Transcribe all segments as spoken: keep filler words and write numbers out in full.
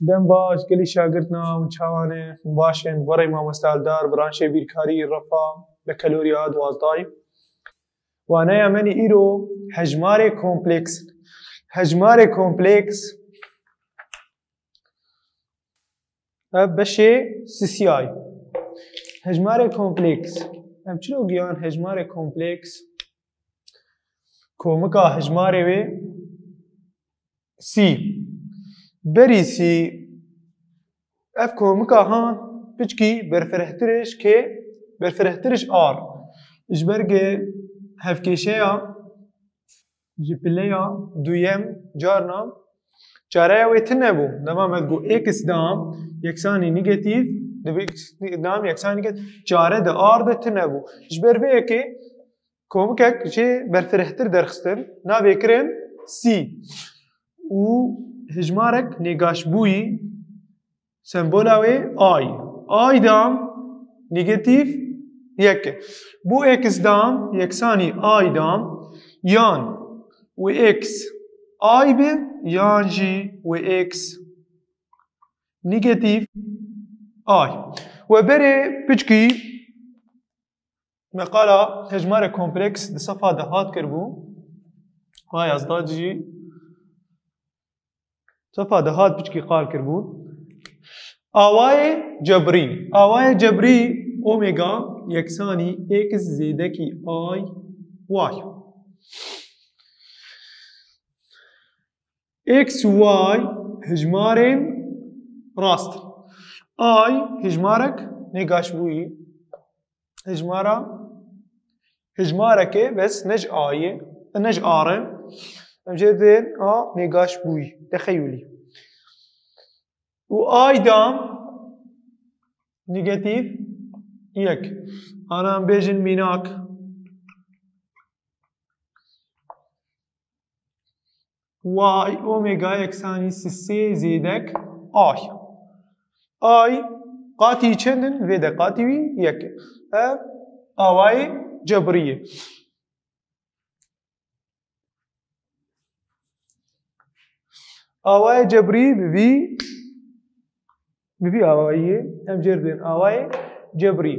Dem baş, gelî şagirtina hûn çawa ne? Hûn baş in? Berê mamoste Eldar, branşê bîrkarî, refa, bakalorya duwazdahî. Waneya me nî îro hejmarê kompleks. Hejmarê kompleks. Ev beşê sisiyay. Hejmarê kompleks. Em çilo giyan hejmarê kompleks? Komika hejmarê wê sî. Berî sî. Ev komika han piçkî berfirehtir e ji kê? Berfirehtir e ji ar. Ji ber ke hevkêşeya ji pileya duyem carna çareya wê tune bû. Dema me got x dam yeksanî negatîf, dibê x dam yeksanî negatîf, çare di ar de tune bû. Ji ber vê yekê komikek jê berfirehtir derxistin, navê kirin sî. Û hejmarek nêgaşbûyî, sembola wê ay. Ay dam negatîf yek e. Bo x dam yeksanî ay dam, yan wê x ay be, yan jî wê x negatîf ay. We berê piçkî me qala hejmarê kompleks di sefa de hat kiribû. Vay, ez da jî sefa de hat piçkî qal kiribû. Awayê cebrî. Awayê cebrî omega yeksanî x zêdekî ay y. X, y hejmarên rast. Ay hejmarek nêgaşbûyî. Hejmara, hejmareke bes ne ji ayê, ne ji arê. Em jê dên a nêgaşbûyî, texeyulî. Û ay dam negatîf yek. Ana em bêjin mînak. Y omega yeksanî sisê zêdek ay. Ay qatî çend in? Vê de qatî wî yek e. Ev awayê cebrî ye. Awayê cebrî bi vî, bi vî awayî ye. Em jê re dên awayê cebrî.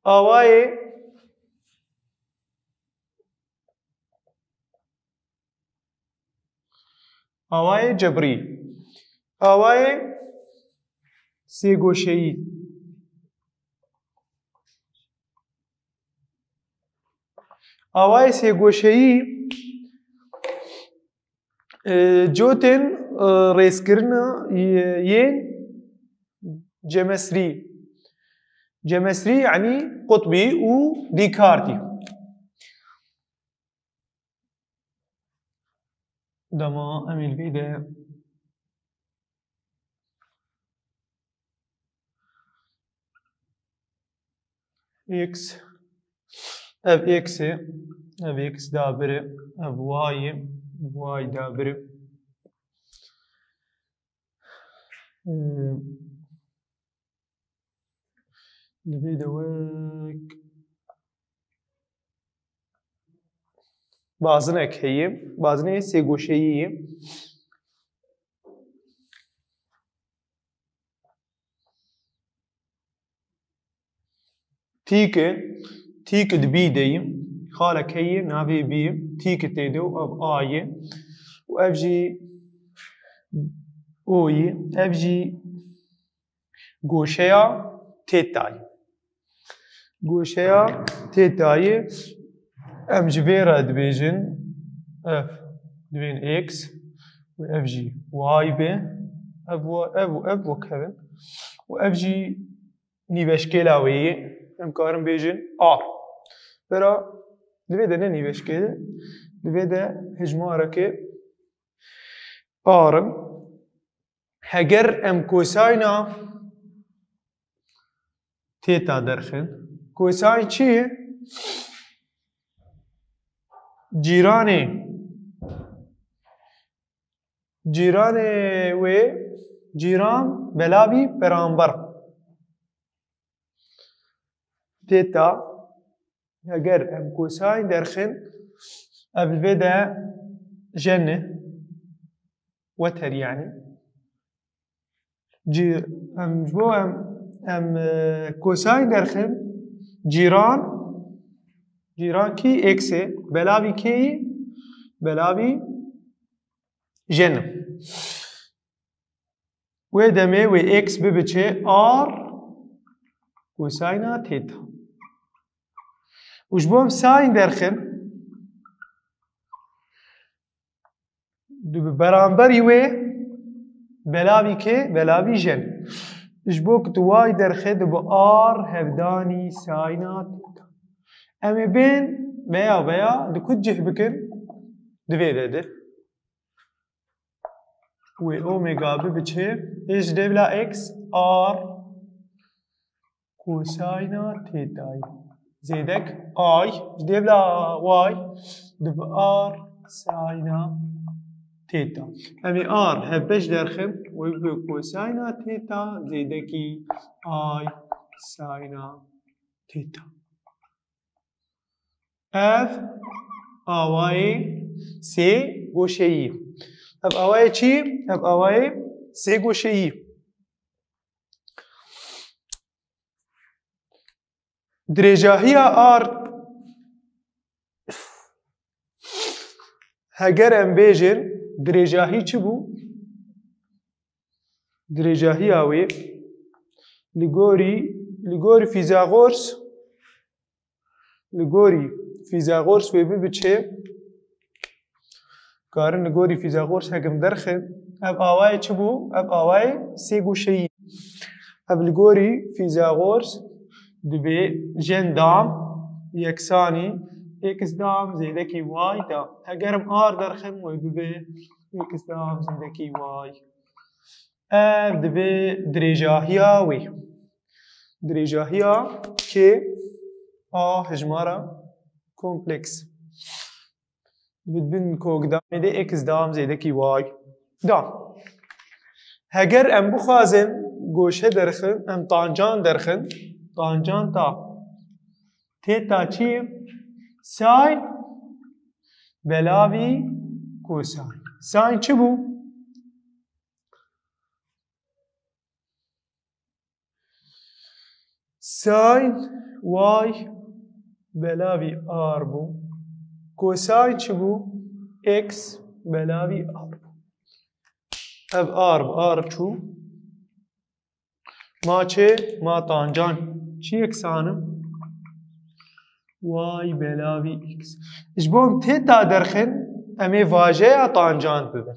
Awayê, awayê cebrî. Awayê sêgoşeyî. Awayê sêgoşeyî, e, cotên, e, rêzkirina, e, yên cemesrî. Cemesrî yanî qutbî û dîkartî. Dema em ê li vê de x, ev x e, ev x dabir e, ev y e, y dabir e. Ee, Li vê de wek bazinek heye, bazinê sêgoşeyî ye. Tîk e, tîk di bî de ye. Xalek heye, navê bî ye. Tîk e tê de û ev a ye. Û ev jî o ye. Ev jî goşeya têtayê. Goşeya têtayê, em ji vê re dibêjin, ev dibên x û ev jî y be, ev, ev û ev wek hev in. Û ev jî nîveşkêla wê ye, em karin bêjin a. Vera, di vê de ne nîveşkêl e, di vê de hejmareke ar in. Heger em kosayna têta derxin, kosayn çi ye? Cîranê, cîranê wê, cîran belavî beramber. Têta, heger em kosayn derxin, ev li vê de jen e. Weter yani. Cî-, em ji bo em, em, e, kosayn derxin, cîran, cîran kî eksê, belavî kêyî, belavî jenim. Wê demê wê x bibiçe r kosayna teta. Û ji bo em sayn derxin, di beramberî wê belavî kê, belavî jen. Ji bo ku tu way derxe dibi r hevdanî sayna teta. Em ê bên veya veya di ku cih bikin, di vê de de. Wê omega bibiçe, ê ji dêvla x r kosayna tetayê. Zêdek ay, ji dêvla y dibi r sayna teta. Em ê r hevbeş derxin, wê bibe kosayna teta zêdekî ay sayna teta. Ev awayê sê goşeyî. Ev awayê çi? Ev awayê sê goşeyî. Dirêjahiya r, heger em bêjin, dirêjahî çi bû? Dirêjahiya wê li gorî, li gorî Fîzagors, li gorî Fîzagors wê bibiçe, karin li gorî Fîzagors hekim derxin. Ev awayê çi bû? Ev awayê sê goşeyî. Ev li gorî Fîzagors dibe jen dam yeksanî x dam zêdekî y dam. Heger em r derxin, wê bibe x dam zêdekî y. Ev dibe dirêjahiya wê. Dirêjahiya kê a hejmara kompleks. Bi bin kokdamê de x dam zêdekî y dam. Heger em bixwazin goşe derxin, em tancan derxin, tancanta teta çi ye? Sin belavî kosayn. Sin çi bû? Sin y belavî r bû. Kosayn çi bû? X belavî r bû. Ev r bi r çû. Ma çi? Ma tancan. Çi yeksan in? Y belavî x. Ji bo em teta derxin, em ê vajeya tancan bibin.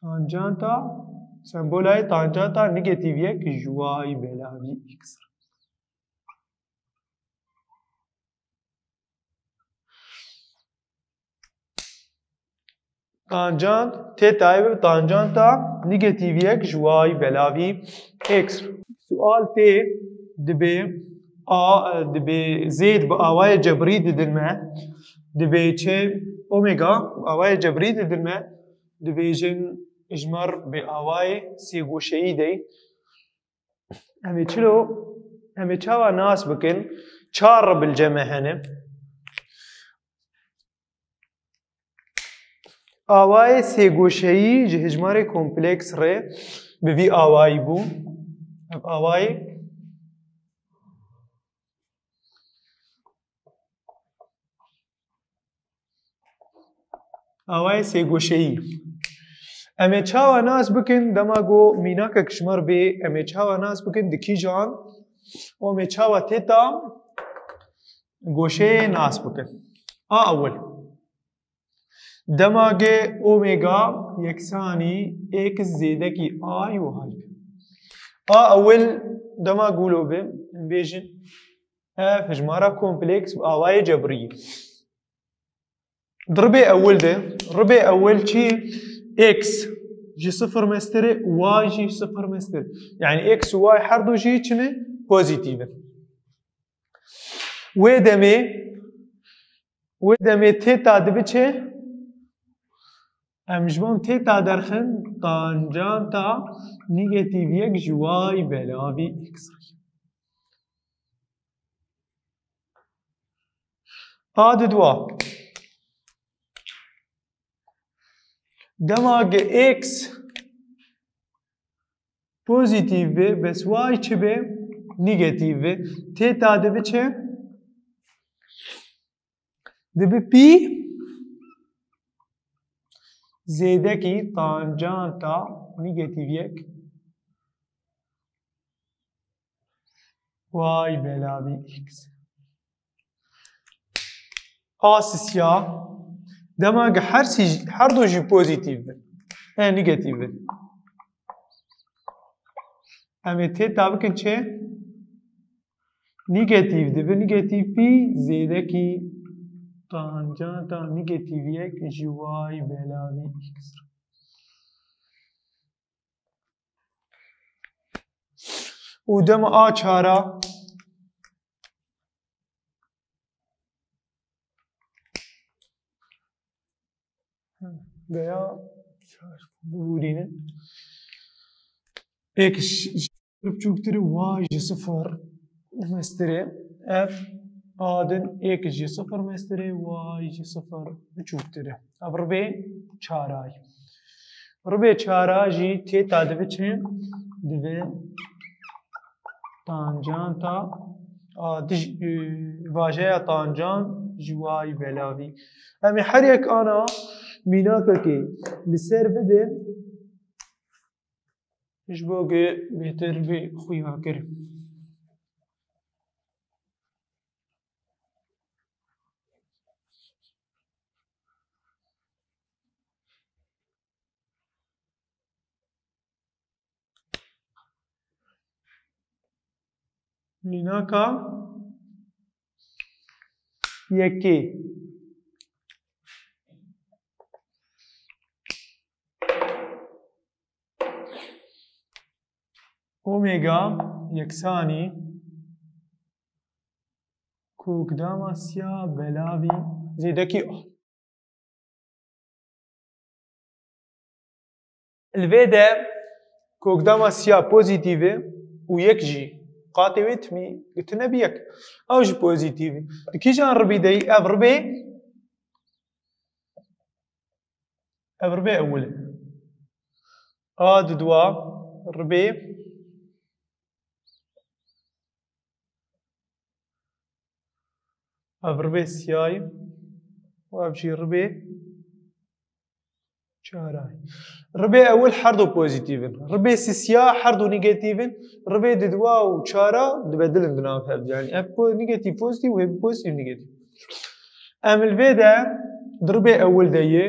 Tanjanta, sembolayê tanjanta negatîf yek ji y belavî x. Tanjant, tetayê bi tanjanta negatîf yek ji y belavî x. Sual tê, dibê a, dibê zêd bi awayê cebrî didin me, dibê çi omega bi awayê cebrî didin me, dibêjin ji me r bi awayê sêgoşeyî dey. Em ê çilo, em ê çawa nas bikin? Çar ribilce me hene. Awayê sêgoşeyî ji hejmarê kompleks re bi vî awayî bû. Ev awayê Awayê sêgoşeyî. Em ê çawa nas bikin, dema ku mînakek ji me r bê, em ê çawa nas bikin, di kîjan, û em ê çawa têta goşeyê nas bikin. A ewil. Dema ge omega yeksanî x zêdekî a y. A ewil dema gulo be, em bêjin, ev hejmara kompleks bi awayê cebrî. Di ribê ewil de, ribê ewil çi? X ji sifir mestir e, y jî sifir mestir. Yani x û y her du jî çi ne? Pozîtîf in. Wê demê, wê demê têta dibe çi? Em ji bo em têta derxin, tanjanta negatîf yek ji y belavî x. A di dua. Dema ge x pozîtîf be, bes y çi be? Negatîf be. Têta dibe çi? Dibe pî zêdekî tanjanta negatîf yek y belavî x. A sisya, dema ge her sî, her du jî pozîtîf bin, e, negatîf bin. Em ê têta bikin çi? Negatîf dibe, negatîf pî zêdekî tanjanta negatîf yek ji y belavî x. Û dema a çara veya bibûrînin. Êk ji sifir biçûktir e, y ji sifir mestir e. Ev a din êk ji sifir mestir e, y ji sifir biçûktir e. Ev ribê çara ye. Ribê çara jî têta dibe çi? Dibe tanjanta, a, dij-, e, vajeya tanjant ji y belavî. Em ê her yek ana mînakekê li ser bidin, ji bo ku bêtir bê xuyakirin. Mînaka yekê. Omega yeksanî kokdama sîya belavî zêdekî a. Li vê de kokdama sîya pozîtîf e û yek jî qatê wê timî tune bi yek. Ew jî pozîtîf e. Di kîjan ribî de yî? Ev ribê, ev ribê ewil e. A di dua ribê Ev ribê siyayî û ev jî ribê çarayî. Ribê ewil her du pozîtîf in. Ribê sisiya her du negatîf in. Ribê di dua û çara dibedilin di nav hev. Yani ev po-, negatîf pozîtîf û ev pozîtîf negatîf. Em li vê de di ribê ewil de yê.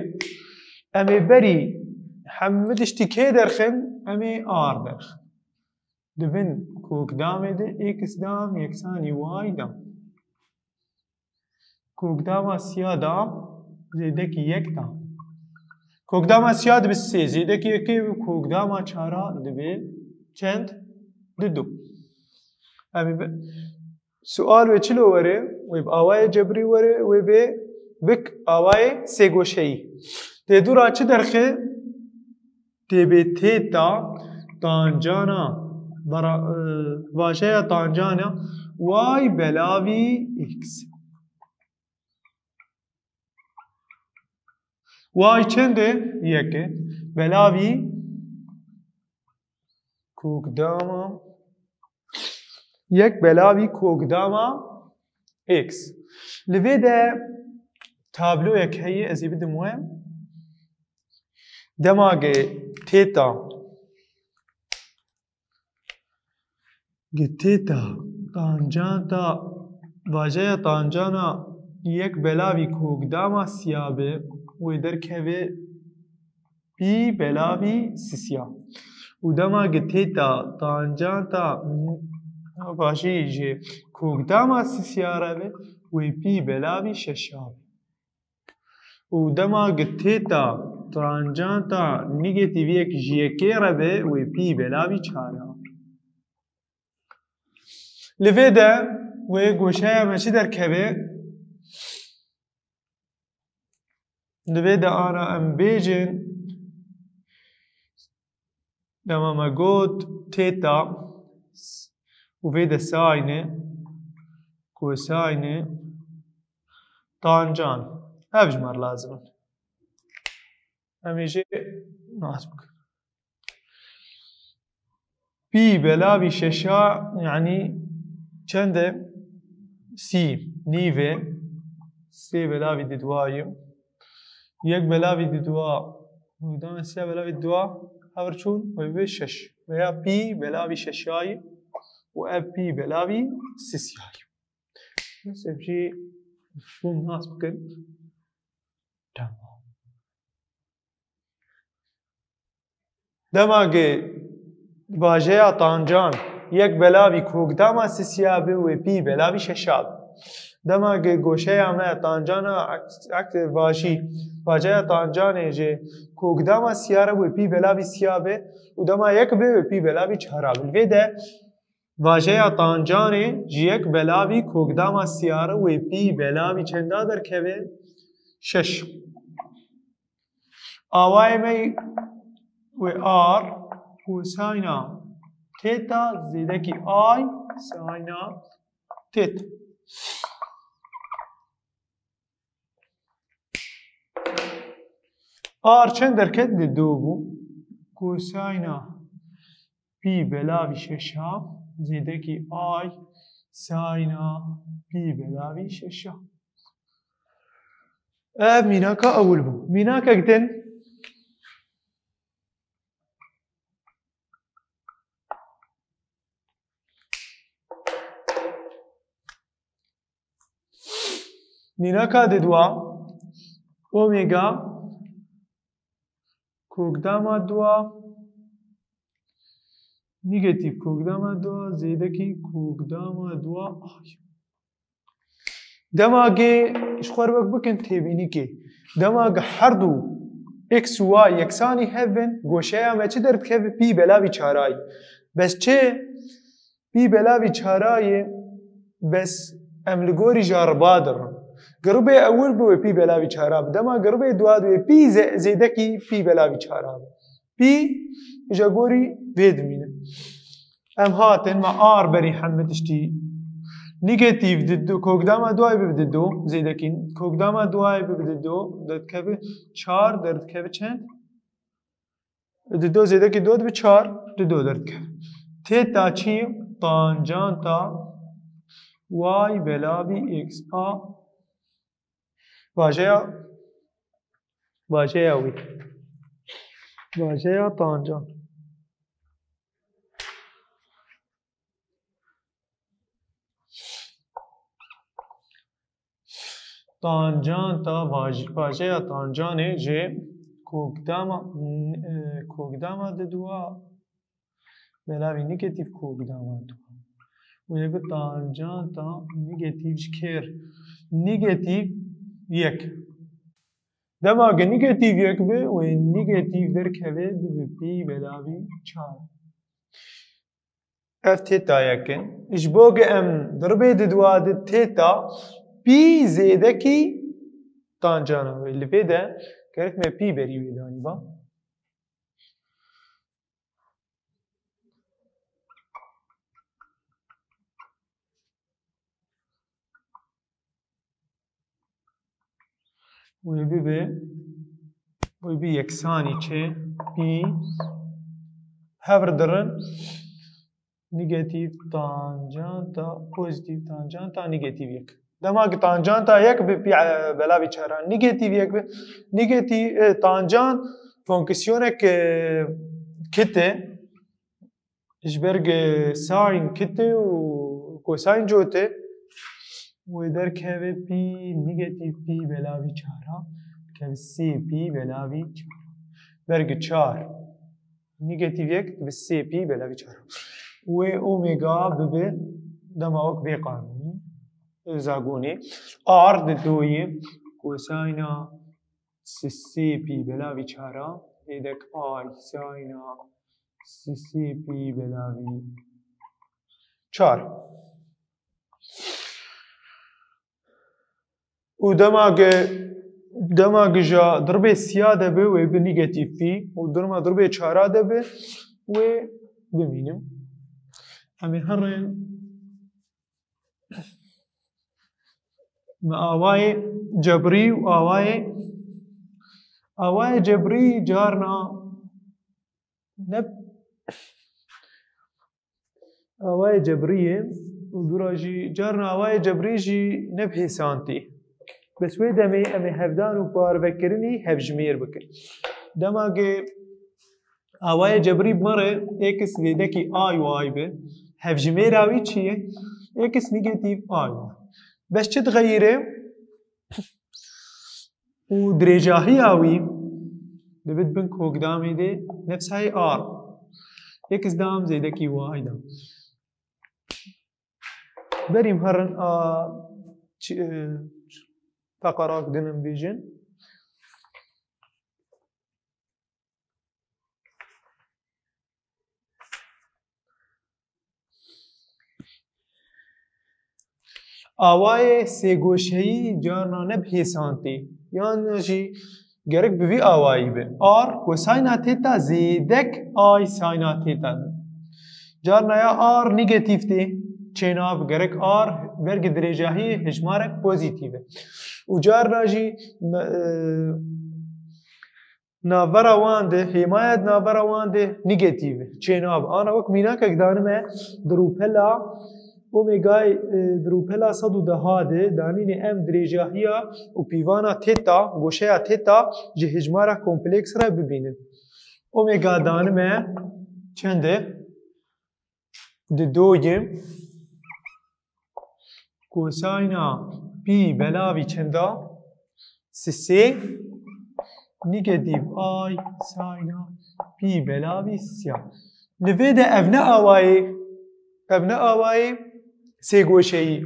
Em ê berî hemû tiştî kê derxin, em ê ar derxin. Di bin kokdamê de x dam yeksanî y dam. Kokdama siya dam zêdekî yek dam. Kokdama siya dibe sê, zêdekî yekê û kokdama çara dibe çend? Di du. Em ê be-, sual wê çilo were, wê bi awayê cebrî were, wê bê bik awayê sêgoşeyî. Tê dû ra çi derxe? Tê bê têta tancana, bara-, e, vajeya tancana y belavî x. Y çend e? Yek e. Belavî kokdama, yek belavî kokdama x. Li vê de tabloyek heye, ez ê bidim we. Dema ge têta, ge têta tancanta, vajeya tancana yek belavî kokdama siya be, wê derkeve pî belavî sisiya. Û dema ge têta tancanta vajî ji kokdama sisiya re be, wê pî belavî şeşa be. Û dema ge têta tancanta negatîf yek ji yekê re be, wê pî belavî çara. Li vê de wê goşeya me çi derkeve? Li vê de ana em bêjin, dema me got têta û vê de sayne, kosayne, tancan. Ev ji me re lazim in. Em ê jê nas bikin. Pî belavî şeşa, yanî çend e? Sî, nîv e. Sê belavî didwa ye. Yek belavî didwa, hûdan sê belavî didwa, hevir çûn, wê bê şeş. Veya pî belavî şeşa ye û ev pî belavî sisya ye. Bes ev jî hûn nas bikin. Tamam. Dema ke vajeya tancan yek belavî kokdama sisiya be wê pî belavî şeşa be. Dema ke goşeya me tancana akt, akt vajî, vajeya tancanê ji kokdama siya re wê pî belavî siya be û dema yek be wê pî belavî çara be. Li vê de vajeya tancanê ji yek belavî kokdama siya re wê pî belavî çenda derkeve? Şeş. Awayê me wê R kosayna teta zêdekî I sayna teta. R çend derket? Dido bû. Kosayna pî belavî şeşa zêdekî I sayna pî belavî şeşa. Ev mînaka ewil bû. Mînakek din. Mînaka didwa, omega kokdama dua, negatîf kokdama dua, zêdekî kokdama dua ay. Dema ke ji xwe re wek bikin têbînîkê. Dema ke her du x û y yeksanî hev bin, goşeya me çi derdikeve? Pî belavî çarayî. Bes çi? Pî belavî çarayê, bes em li gorî jariba dirin. Giribê ewil bi wê pî belavî çara bi. Dema giribê dua di wê pî ze-, zêdekî pî belavî çara bi. Pî ji gorî vê dimîne. Em hatin me R berî hemî tiştî. Negatîf didu, kokdama duayê bi didu, zêdekî. Kokdama duayê bi didu, derdikeve çar, derdikeve çend? Dido zêdekî do dibe çar, dido derdikeve. Teta çi? Tancanta y belavî x a. Vajeya, vajeya wî. Vajeya tancan. Tancanta vaj-, vajeya tancanê ji kokdama, e, kokdama didua belavî negatîf kokdama dua. Wê bi tancanta negatîf ji kêr, negatîf yek. Dema ke negatîf yek be, wê negatîf derkeve bibe pî belavî çar. Ev teta yek in. Ji bo ke em diribê di dua di teta pî zêdekî tancana wê. Li vê de gerek me pî berî wê danî ba. Wê bibe, wê bi yeksanî çi? Pî. Hev re dirin. Negatîf tancanta, pozîtîf tancanta, negatîf yek. Dema ki tancanta yek bi pî, e, belavî çara. Negatîf yek bi, negatîf, e, tancant fonksiyonek, e, kit e. Ji ber ku sîn kit e û kosîn cot e, wê derkeve pî negatîf pî belavî çar a, dikeve sê pî belavî çar. Ber ku çar negatîf yek dibe sê pî belavî çar a. Wê omega bibe dema wek vê qanûnî, zagonê. R di doyê kosîna sê pî belavî çar a, hêdek ay sîna sê pî belavî çar. Û dema ke, dema ke ja dirbê siya de be, wê bi negatîf pî, û durma dirbê çara de be, wê bimînim. Em ê herin. Me awayê cebrî û awayê, Awayê cebrî carna ne awayê cebrî ye û dûra jî carna awayê cebrî jî ne bi hêsantî. Bes wê demê em ê hevdan û parvekirinî hevjimêr bikin. Dema ke awayê cebrî bi me re x zêdekî ay û ay be, hevjimêra wî çi ye? X negatîf ay û ay. Bes çi dixeyire? Û dirêjahiya wî dibit bin kokdamê de nefsayê ar. X dam zêdekî y dam. Berîm herin a çi, e, feqerak dinim bêjin. Awayê sêgoşeyî carna ne bi hêsantî, yan jî gerek bi vî awayî be. R kosayna teta zêdek ay sayna teta be. Carna ya R negatîf tê, çênav gerek R bergi dirêjahiyê hejmarek pozîtîf e. Û carna jî, e, navbera wan de, hêmaya di navbera wan de negatîf e, çênabe. Ana wek mînakek danime di rûpela omegayê, e, di rûpela sed û deha de danînê em dirêjahiya û pîvana teta, goşeya teta ji hejmara kompleks re bibînin. Omega danime çend e? Di do ye kosayna pî belavî çenda? Sisê negatîf ay sayna pî belavî sisya. Li vê de ev ne awayê, ev ne awayê sêgoşeyî.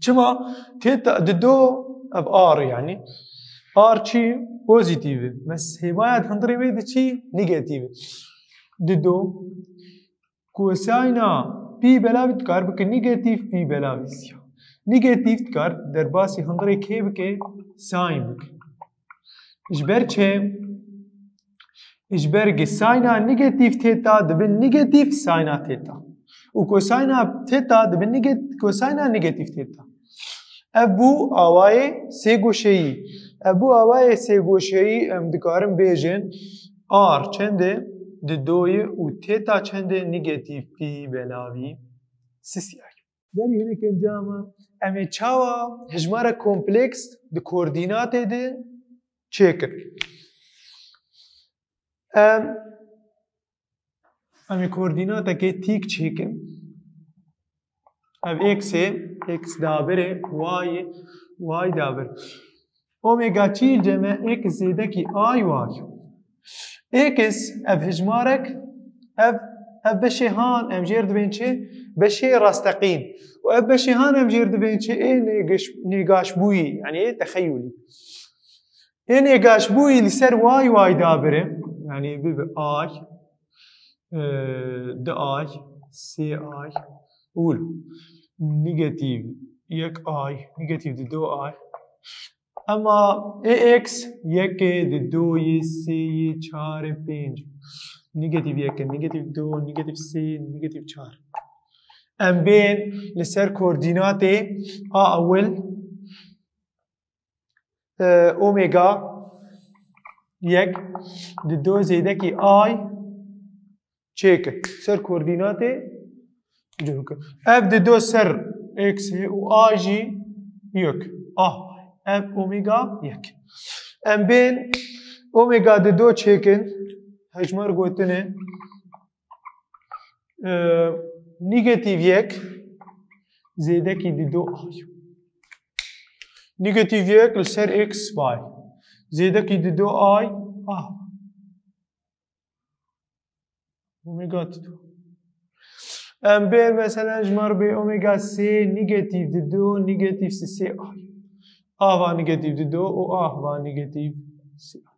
Çima? Teta di do ev R, yanî R çi? Pozîtîf e. Mes hêmaya di hundirê wê de çi? Negatîf e. Di do kosayna pî belavî dikar bike negatîf pî belavî sisya. Negatîf dikar derbasî hundirê kê bike? Sayn bike. Ji ber çi? Ji ber gi sayna negatîf teta dibin negatîf sayna teta. Û kosayna teta dibin negat-, kosayna negatîf teta. Ev bû awayê sêgoşeyî. Ev bû awayê sêgoşeyî, em dikarin bêjin R çend e? Di do ye û teta çend e? Negatîf pî belavî sisya ye. Berî hinek encama em ê çawa hejmara kompleks di koordînatê de çêkin? Em Em ê koordînatekê tîk çêkin. Ev x e, x dabir e, y, y dabir. Omega çî cem e x zêdekî ay û ay. X, ev hejmarek, ev, ev beşê han em jêr dibên çi? Beşê rasteqîn. Û ev beşê han em jêr dibên çi? Ê nêgiş-, nêgaşbûyî, yanî ê texeyulî. Ê nêgaşbûyî li ser y, y dabir e. Yanî bibe ay, e, di ay, sê ay, ûl. Negatîf yek ay, negatîf di do ay. Ema ê x yek e, di do yê, sê yê, çar e, pênc. Negatîf yek e, negatîf do, negatîf sê, negatîf çar. Em bên li ser koordînatê a ewil, e, omega yek di do zêdekî ay çêkin. Ser koordînatê cihû kin. Ev di do ser x û a jî yek. Ah, ev omega yek. Em bên omega di do çêkin. Hejmar gotine. E, negatîf yek zêdekî di do ay. Negatîf yek li ser x bay. Zêdekî di do ay. Ah. Omega di do. Em bê mesela ji mar bê omega sê negatîf di do, negatîf sê sê ay. Ava negatîf di do û ava negatîf sê ay.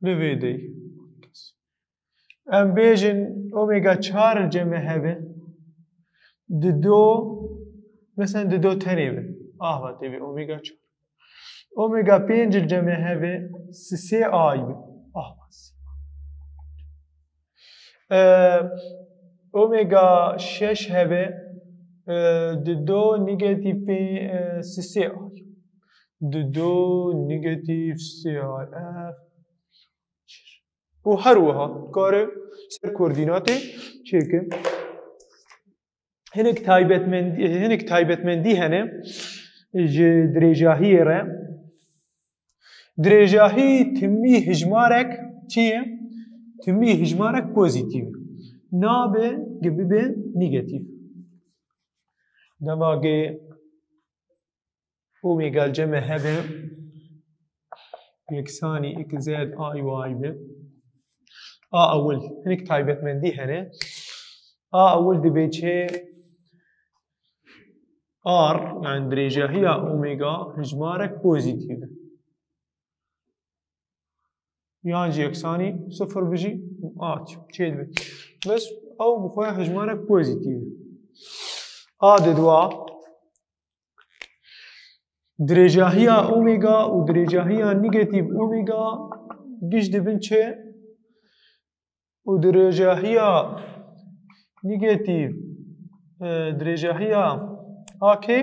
Li vê deyî. Em bêjin omega çar cem e heve. Di do, mesela di do tenê be. Ahva tê be omega çar. Omega pênc cem e heve, sê sê ay be. Ahva sê. Ee, omega şeş heve, e, di do negatîf pê-, e, sê sê ay. dido negatîf sê ay f. Û her wiha kare ser koordînatê çêke. Hinek taybetmendî, hinek taybetmendî hene ji dirêjahiyê re. Dirêjahî timî hijmarek çi ye? Timî hijmarek pozîtîf. Nabe ge bibe negatîf. Dema ge omega li cem me hebe yeksanî x z ay y be. A ewil hinek taybetmendî hene. A ewil dibe çi? R, yani dirêjahiya omega hijmarek pozîtîf e. Yan jî yeksanî sifir bijî a çi çê dibe. Bes ew bi xwe hijmarek pozîtîf e. A di dua dirêjahiya omega û dirêjahiya negatîf omega giş dibin çi? Û dirêjahiya negatîf, e, dirêjahiya a kê,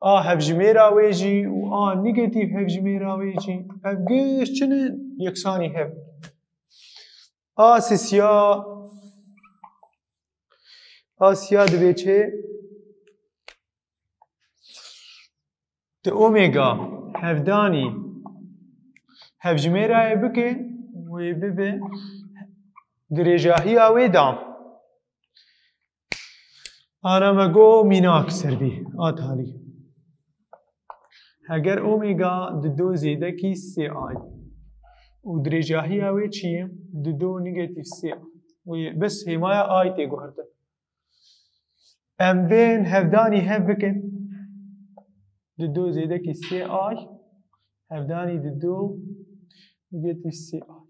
a hevjimêra wê jî û a negatîf hevjimêra wê jî, ev giş çi ne? Yeksanî hev. A sisiya, a siya dibe çi? Tu omega hevdanî hevjimêrayê bike, wê bibe dirêjahiya wê dam. Ana me got mînak ser bî, a talî. Heger omega dido zêdekî sê ay û dirêjahiya wê çi ye? Dido negatîf sê ay. Wê bes hêmaya ay tê guhertin. Em bên hevdanî hev bikin. Dido zêdekî sê ay, hevdanî dido negatîf sê ay.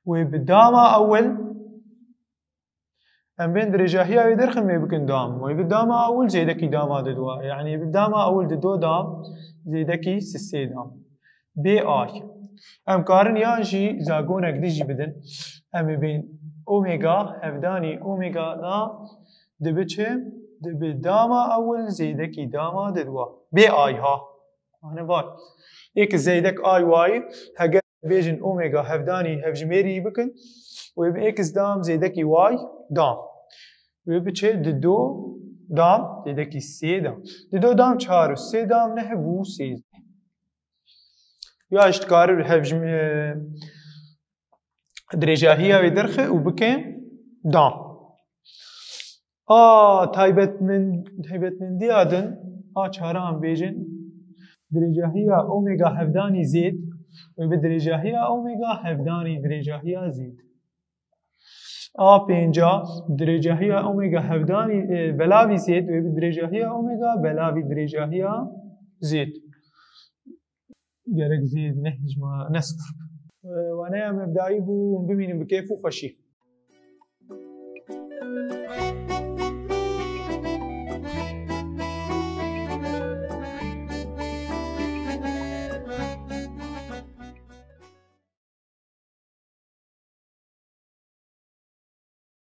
Wê bi dama ewil, em bên dirêjahiya wê derxin wê bikin dam. Wê bi dama ewil zêdekî dama dido. Yani bi dama ewil dido dam, zêdekî sisê dam. Bê ay. Em karin yan jî zagonek din jî bidin. Em ê bên omega, hevdanî omega da dibe çi? Dibe dama ewil zêdekî dama dido. Bê ay ha. Mane vay. X zêdek ay y, heger bêjin omega hevdanî hevjimêrî bikin, wê bi x dam zêdekî y dam. Wê bi çi? Dido dam, zêdekî sê dam. Dido dam çar û sê dam neh bû sêzdeh. Ya ji dikarin hevjim-, e, dirêjahiya wê derxe û bike dam. A taybetmen-, taybetmendiya din, a çaran bêjin, dirêjahiya omega hevdanî zêd wê bi dirêjahiya omega hevdanî dirêjahiya zêd. A pênca, dirêjahiya omega hevdanî, e, belavî zêd wê bi dirêjahiya omega belavî dirêjahiya zêd. Gerek zêd ne hijma, ne sifir. E, waneya mebdayî bû, bimînin bi kêf û xweşî.